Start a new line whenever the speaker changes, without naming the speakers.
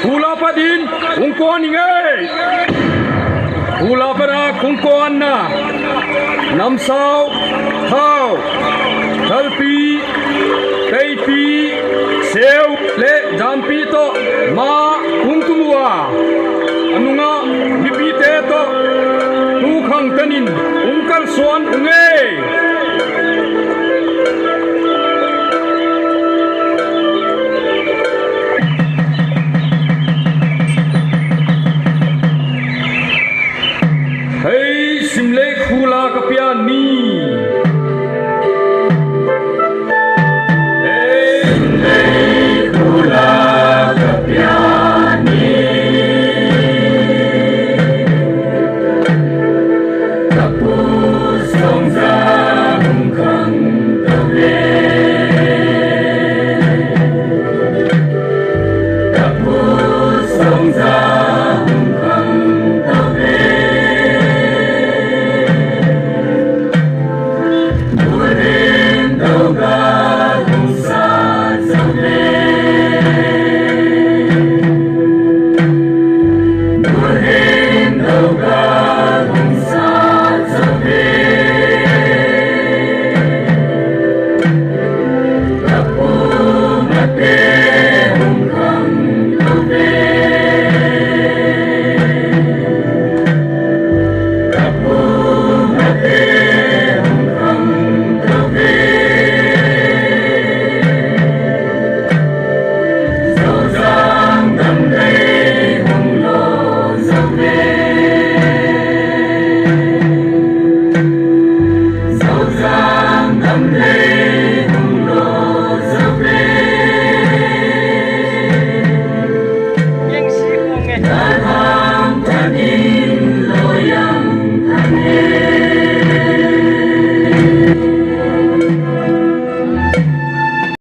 Hula padin ungko ni ngei. Hula pada kungko anna. Namsau, Thau, Thalpi, Teipi, Seu le Jampi to ma kungtumua. Anunga mipi te to tu khang tanin ungkal suan unge.